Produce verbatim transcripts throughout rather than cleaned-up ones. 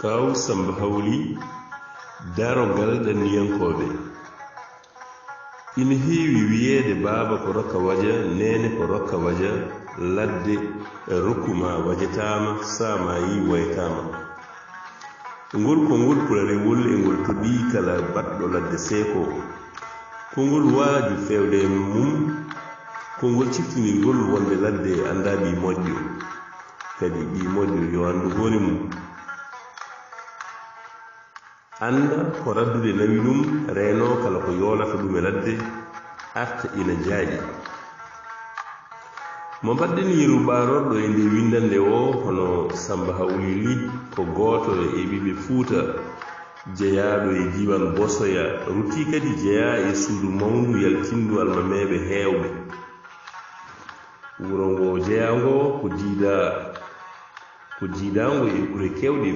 Kaaw Sammba Hawli, darogal ɗanniyankooɓe. Ina heewi wiyeede baaba ko rokka waja, neene ko rokka waja, ladde rokku maa wajataama, saamaayi woyataama. Ngol konngol pularewol e ngol toɗɗii kala baɗɗo ladde seekoo. Ko ngol waaju feewde e mum, ko ngol ciftinirgol wonde ladde anndaa ɓiy moƴƴo, kadi ɓiy moƴƴo yo anndu hoore mum. Annda ko raddude nawi ɗum, reenoo kala ko yoolata ɗum e ladde, arta ina jaaƴi. Mo mbaɗɗen yeru ɓaarorɗo e nde winndannde o, hono Sammba Hawli Lih, ko gooto e ɓiɓɓe Fuuta, jeyaaɗo e diiwaan Bosoya, ruttii kadi jeyaa e suudu mawndu yaltinndu almameeɓe heewɓe. Wuro ngo jeyaa ngo ko jiidaa, ko jiidaango e gure keewɗe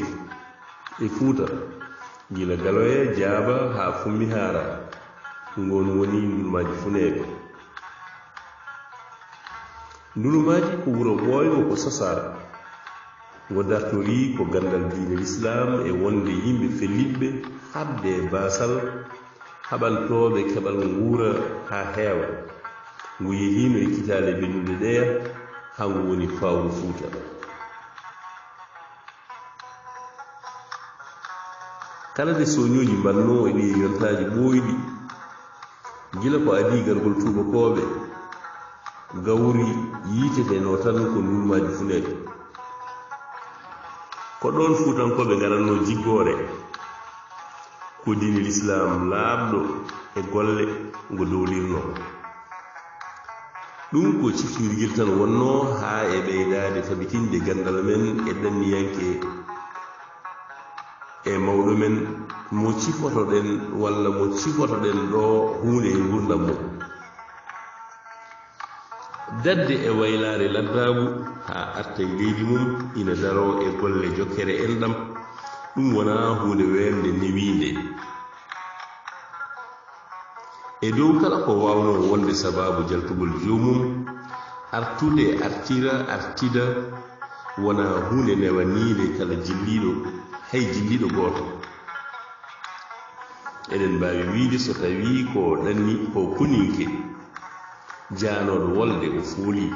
e Fuuta, gila Galoya, Jaaba haa Fummihaara, ngoon woni Ndulumaaji Funeeɓe. Ndulumaaji ko wuro ɓooyngo ko sosaa, ngo dartorii ko ganndal diine Lislaam e wonde yimɓe fellitɓe, haɓde e baasal, haɓantooɓe keɓal nguura haa heewa. Ngu yehiino e kitaale ɓennuɗe ɗeya, haa ngu woni Faawru Fuuta. Kala nde sooñooji mbannoo e ɗii yontaaji ɓooyɗi, gila ko adii gargol tuubakooɓe, gawri yiitetenoo tan ko Ndulumaaji Funeeɓe. Ko ɗoon Fuutankooɓe ngarannoo jiggoore, ko diine Lislaam laaɓɗo e golle ngo dowlirnoo. Ɗum ko ciftinirgel tan wonnoo, haa e ɓeydaade tabitinde ganndal men e ɗanniyanke e mawɗo men mo cifotoɗen walla mo cifotoɗen ɗo huunde e nguurndam mum. Dadde e waylaare laddaagu haa arta e leydi mum, ina daroo e golle jokkere enɗam, ɗum wonaa huunde weeɓnde newiinde. E dow kala ko waawnoo wonde sabaabu jaltugol joomum, artude, artira, artida, wonaa huunde newaniinde kala jilliiɗo, hay jilliiɗo gooto. Eɗen mbaawi wiyde so tawii ko ɗanni, ko koninke, jaanooɗo wolde o fooli,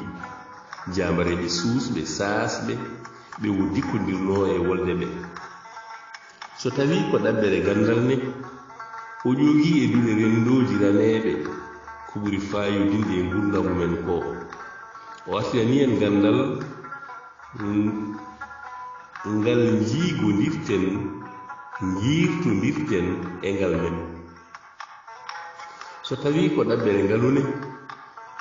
jaambareeɓe suusɓe, saasɓe, ɓe o dikkondirnoo e wolde ɓe. So tawii ko ɗaɓɓere ganndal ne, o ƴoogii e duɗe renndooji raneeɓe ko ɓuri faayodinde e nguurndam mum en ko. O artiranii en ganndal, ng-, ngal njiigondirten, ngiirtondirten e ngal men. So tawii ko ɗaɓɓere ngalu ne,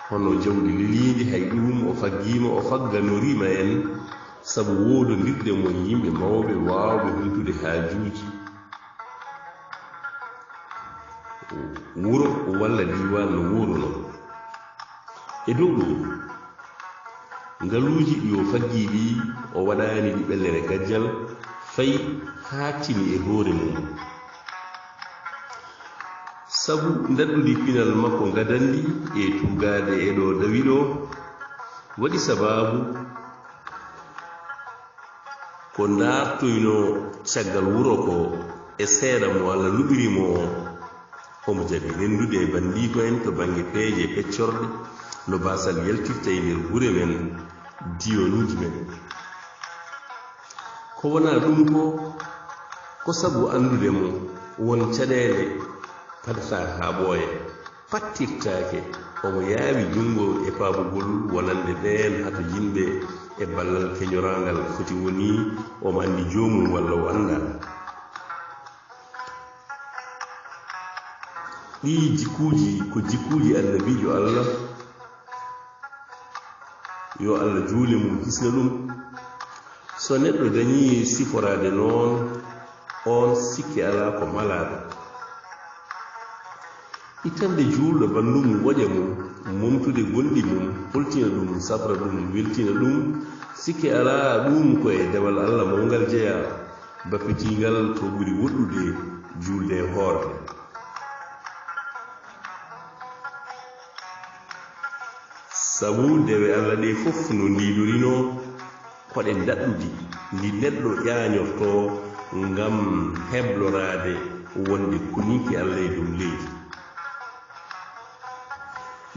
hono jawdi leliindi, hay ɗuum o faggiima, o fagganoriima en, sabu woodondirde mo e yimɓe mawɓe waawɓe hultude haajuuji wuro walla diiwaan no wuurnoo. E dow ɗum, ngaluuji ɗi o faggii ɗii, o waɗaani ɗi ɓellere gajjal, fayi haa tini e hoore mum. Sabu ndaɗɗudi pinal makko ngadanndi e tuugaade e ɗo dawi ɗo, waɗi sabaabu ko ndaartoynoo caggal wuro ko e seeɗa mo Alla luɓiri mo o, omo jaɓi renndude e banndiiko en to bannge peeje peccorɗe, no baasal yaltirta e nder gure men, diiwanuuji men. Ko wonaa ɗum ko, ko sabu anndude mo won caɗeele padata haa ɓooya, pattirtaake, omo yaawi junngo e paabugol wonande ɓeen hatojinɓe e ballal keñoraangal foti wonii omo anndi joomum walla o anndaa. Ɗii jikkuuji ko jikkuuji Annabiijo Alla, yo Alla juule mum hisna ɗum. So neɗɗo dañii siforaade noon, oon sikke alaa ko malaaɗo. Ittande juulɗo banndum woƴa mum, momtude gonɗi mum, holtina ɗum, safra ɗum, weltina ɗum, sikke alaa ɗum ko e dewal Alla mawngal jeyaa, bappitiingal to ɓuri woɗɗude juulde e hoorde. Sabu dewe Alla ɗe fof no ndiidorinoo ko ɗe ndaɗɗudi, ndi neɗɗo ƴaañortoo ngam hebloraade wonde koninke Allah e dow leydi.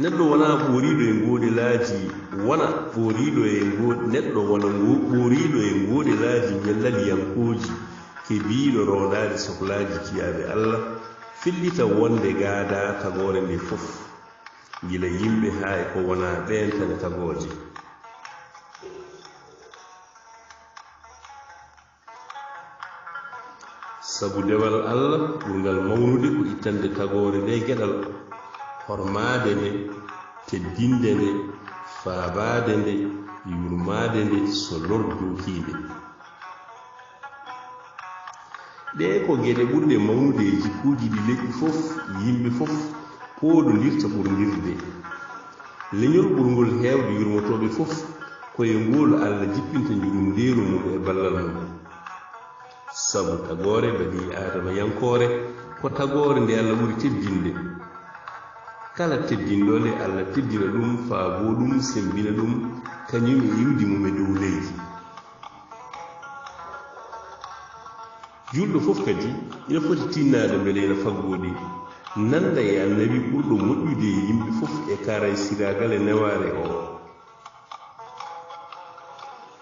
Neɗɗo wona ɓooriiɗo e ngoɗelaaji, wona ɓooriiɗo e ngo-, neɗɗo wona ngo-, ɓooriiɗo e ngoɗelaaji ñallaliyankooji, kebiiɗo roondaade soklaaji jiyaaɓe Allah, fillita wonde gaadaa tagoore nde fof, gila yimɓe haa e ko wonaa ɓeen tan e tagooje. Sabu dewal Allah ɓurngal mawnude ko ittande tagoore nde geɗal, hormaade nde, teddinde nde, faabaade nde, yurmaade nde so lor duukii nde. Ɗee ko geɗe ɓurɗe mawnude e jikkuuji ɗi leƴƴi fof, yimɓe fof pooɗondirta ɓurndirde. Leñol ɓurngol heewde yurmotooɓe fof, ko e ngool Allah jippinta njurumndeeru mum e ballal mum. Sabu tagoore banii Aadamayankoore ko tagoore nde Allah ɓuri teddinde. Kala teddinɗo nde, Allah teddina ɗum, faaboo ɗum, semmbina ɗum, kañum e iwdi mum e dow leydi. Juulɗo fof kadi ina foti tinnaade mbele ina faggoo ɗi, nannda e Annabi ɓurɗo moƴƴude e yimɓe fof e kaaraysiraagal e newaare oo.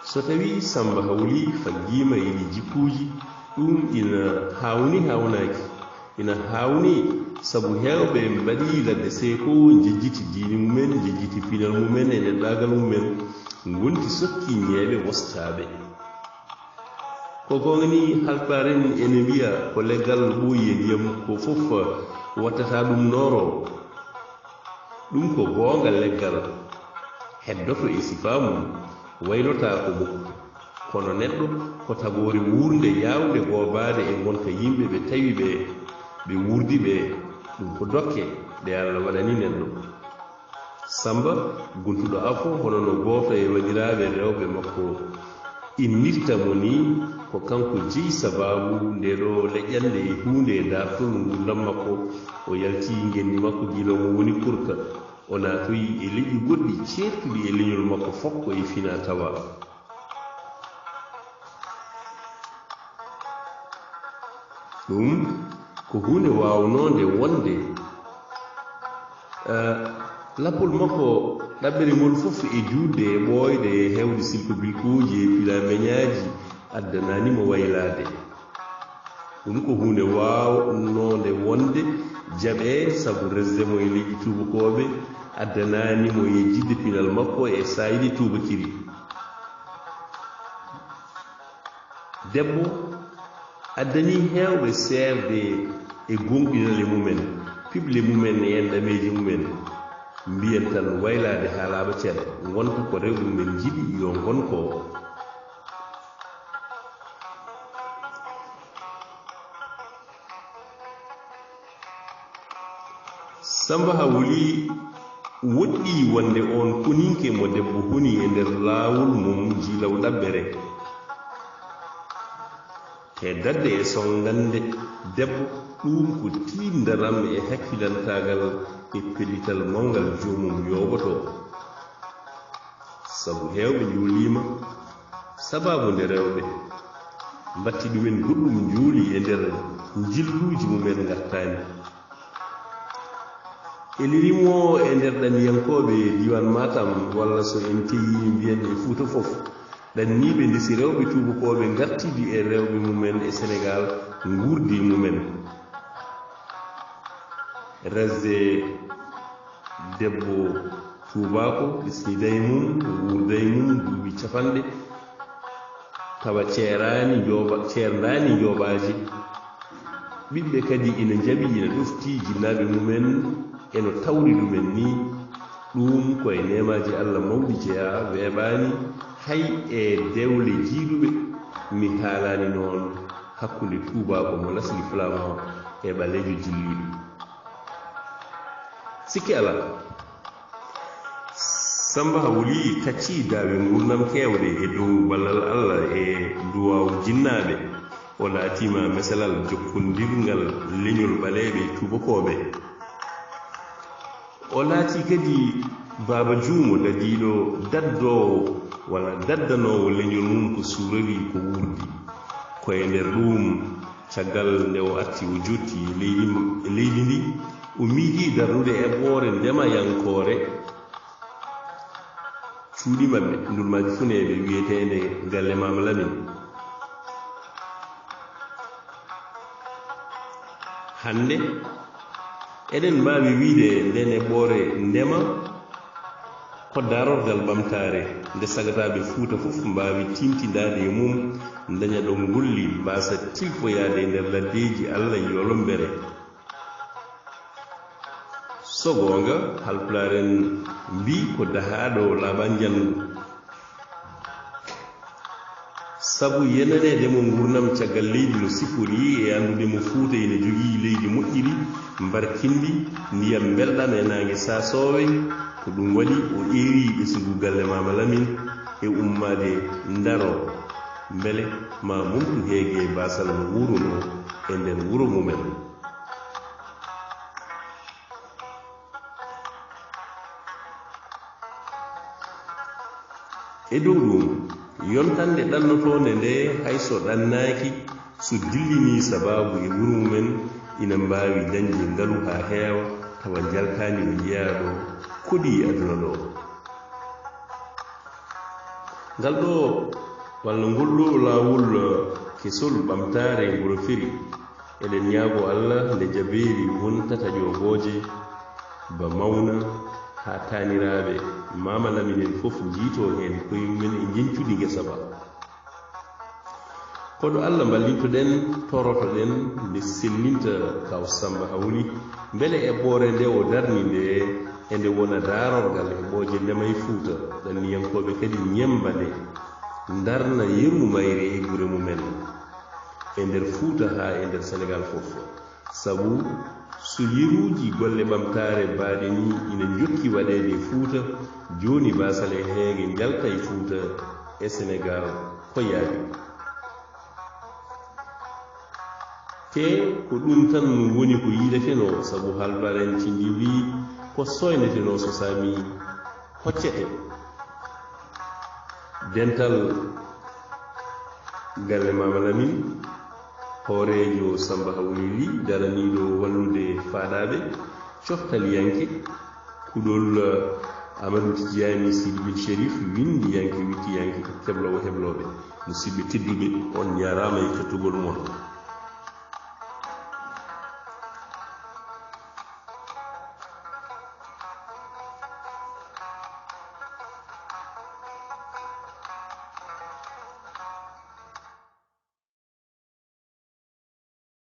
So tawii Sammba Hawli faggiima e ɗii jikkuuji, ɗum ina haawni haawnaaki. Ina haawni, sabu heewɓe mbaɗii ladde seekoowo, njejjiti diine mumen, njejjiti pinal mumen e neɗɗaagal mumen, ngonti sokkiiñeeɓe wostaaɓe. Ko goonga ni, Haalpulaar en ene mbiya ko leggal ɓooyi e ndiyam, ko fof wattata ɗum nooroowo. Ɗum ko goonga, leggal heddoto e sifaa mum, waylotaako mum. Kono neɗɗo ko tagoore wuurnde yaawnde goobaade e ngonka yimɓe ɓe tawi ɓe, ɓe wuurdi ɓe. Ɗum ko dokke ɗe Allah waɗani neɗɗo. Sammba, guntuɗo afo, hono no gooto e wanndiraaɓe rewɓe makko innirta mo nii, ko kanko jeyi sabaabu ndee ɗoo leƴƴannde e huunde e daartol nguurndam makko. O yalti ngenndi makko gila mo woni kurka. O naatoyi e leƴƴi goɗɗi ceertuɗi e leñol makko fof ko e finaa tawaa. Ɗum ko huunde waawnoonde wonde, eh, lappol makko ɗaɓɓere ngol fof e juutde e ɓooyde e heewde silko-bilkooji e pilambeñaaji addanaani mo waylaade. Ɗum ko huunde waawnoonde wonde jaɓee, sabu resde mo e leƴƴi tuubakooɓe addanaani mo yejjitde pinal makko e saayde tuubakiri. Debbo addanii heewɓe seerde e gooŋɗinal e mumen, piɓle mumen e enɗameeje mumen. Mbiyen tan waylaade haa laaɓa cere, ngonta ko rewɓe mumen njiɗi yo ngon ko. Sammba Hawli woɗɗii wonde oon koninke mo debbo honi e nder laawol mum jiilaw ɗaɓɓere. Te dadde e sonngande debbo, ɗum ko tiindaram e hakkilantaagal e pellital mawngal joomum yooɓotoo. Sabu heewɓe njuuliima, sabaabu nde rewɓe mbatti ɗumen goɗɗum njuuli e nder njilluuji mumen ngartaani. Elirimo e nder ɗanniyankooɓe diiwaan Matam, walla so en teyii mbiyen e Fuuta fof, ɗanniiɓe ndesi rewɓe tuubakooɓe ngartidi e rewɓe mumen e Senegaal nguurdi mumen. Resde debbo tuubaako, ɓesniday mum, wuurday mum duuɓi capanɗe, tawa ceeraani njooba-, ceerndaani njoobaaji. Ɓiɓɓe kadi ina njaɓi, ina ɗofti jinnaaɓe mumen, e no tawri ɗumen nii. Ɗum ko e neemaaji Allah mawɗi jeyaa, weeɓaani hay e dewle jiiduɓe. Mi haalaani noon hakkunde tuubaako mo lasli flamand e ɓaleejo jilliiɗo. Sikke alaa, Sammba Hawli taccii daawe nguurndam keewɗe e dow ballal Allah e duwaaw jinnaaɓe. O laatiima mesalal jokkondirngal leñol ɓaleeɓe tuubakooɓe. O laatii kadi baaba juumo dadiiɗo daddoowo walla daddanoowo leñol mum ko suurawi ko wuurdi. Ko e nder ɗuum, caggal nde o arti, o jooɗti e leydi, e leydi ndi, o miijii darnude eɓɓoore ndemayankoore cuuɗi maɓɓe, ndulmaaji funeeɓe, wiyeteende Galle Maama Lamin. Hannde, eɗen mbaawi wiyde ndeen eɓɓoore ndema ko darorgal ɓamtaare nde sagataaɓe Fuuta fof mbaawi tiimtindaade e mum, ndaña ɗo ngolli, mbaasa tilfoyaade e nder laddeeji Alla yolombere. So goonga, Haalpulaar en mbii ko dahaaɗo laaɓaa njanngu. Sabu yenaneede mo nguurndam caggal leydi no sifori e anndude mo Fuuta ina jogii leydi moƴƴiri, mbarkindi, ndiyam mbelɗam e naange saasoowe, ko ɗum waɗi o eewii ɓesngu Galle Maama Lamin e ummaade Ndaro, mbele maa Muntu Heege Baasal no wuurnoo e nder wuro mum en. E dow ɗum, yontannde ɗannotoonde nde, hay so ɗannaaki, so dillinii sabaabu e wuro mum en, ina mbaawi dañde ngalu haa heewa, tawa njaltaani o jeyaa ɗo, koɗi aduna ɗo. Ngal ɗo, walla ngol ɗo laawol kesol ɓamtaare ngol feri. Eɗen ñaago Alla nde jabeeli won tata ƴoogooje, ba mawna, haa taaniraaɓe Maama Lamin en fof njiytoo heen koye mum en e njeñcudi ngesa ba. Koɗo Alla mballinto-ɗen, toroto-ɗen nde sellinta Kaaw Sammba Hawli, mbele eɓɓoore nde o darni nde, e nde wona daarorgal eɓɓooje ndema e Fuuta, ɗanniyankooɓe kadi ñemmba nde, ndarna yeru mayre e gure mum en, e nder Fuuta haa e nder Senegaal fof. Sabu so yeruuji golle ɓamtaare baaɗe nii ina njokki waɗeede e Fuuta, jooni Baasal e Heege njalta e Fuuta e Senegaal, ko yaawi. Te ko ɗum tan woni ko yiiletenoo, sabu Haalpulaar en cindi mbii, ko sooynetenoo so saamii hoccete. Dental Galle Maama Lamin, hooreejo Sammba Hawli Lih, daraniiɗo wallude faaɗaaɓe, coftaliyanke, kuɗol Amadou Tidiani Sidi Bin Cherif, winndiyanke, wittiyanke, kebloowo heblooɓe. Musidɓe tedduɓe, on njaaraama e kettugol mon.